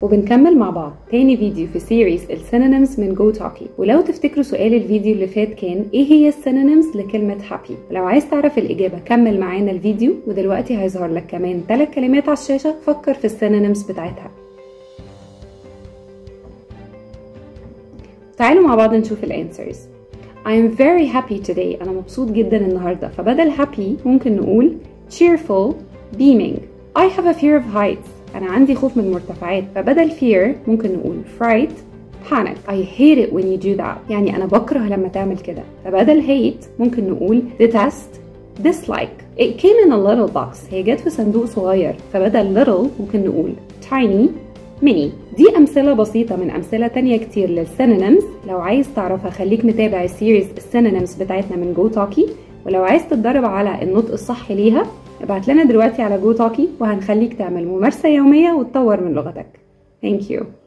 وبنكمل مع بعض تاني فيديو في series ال synonyms من Go Talky. ولو تفتكروا سؤال الفيديو اللي فات كان ايه هي ال synonyms لكلمة happy؟ لو عايز تعرف الإجابة كمل معانا الفيديو، ودلوقتي هيظهر لك كمان 3 كلمات على الشاشة، فكر في ال synonyms بتاعتها. تعالوا مع بعض نشوف ال answers. I am very happy today. أنا مبسوط جدا النهاردة، فبدل happy ممكن نقول cheerful, beaming. I have a fear of heights. أنا عندي خوف من المرتفعات، فبدل fear ممكن نقول fright, panic. I hate it when you do that. يعني أنا بكره لما تعمل كده، فبدل hate ممكن نقول detest, dislike. It came in a little box. هي جت في صندوق صغير، فبدل little ممكن نقول tiny, mini. دي أمثلة بسيطة من أمثلة تانية كتير لل synonyms. لو عايز تعرفها خليك متابع series ال synonyms بتاعتنا من Go Talky، ولو عايز تتدرب على النطق الصح ليها ابعت لنا دلوقتي على Go Talky وهنخليك تعمل ممارسة يومية وتطور من لغتك. Thank you.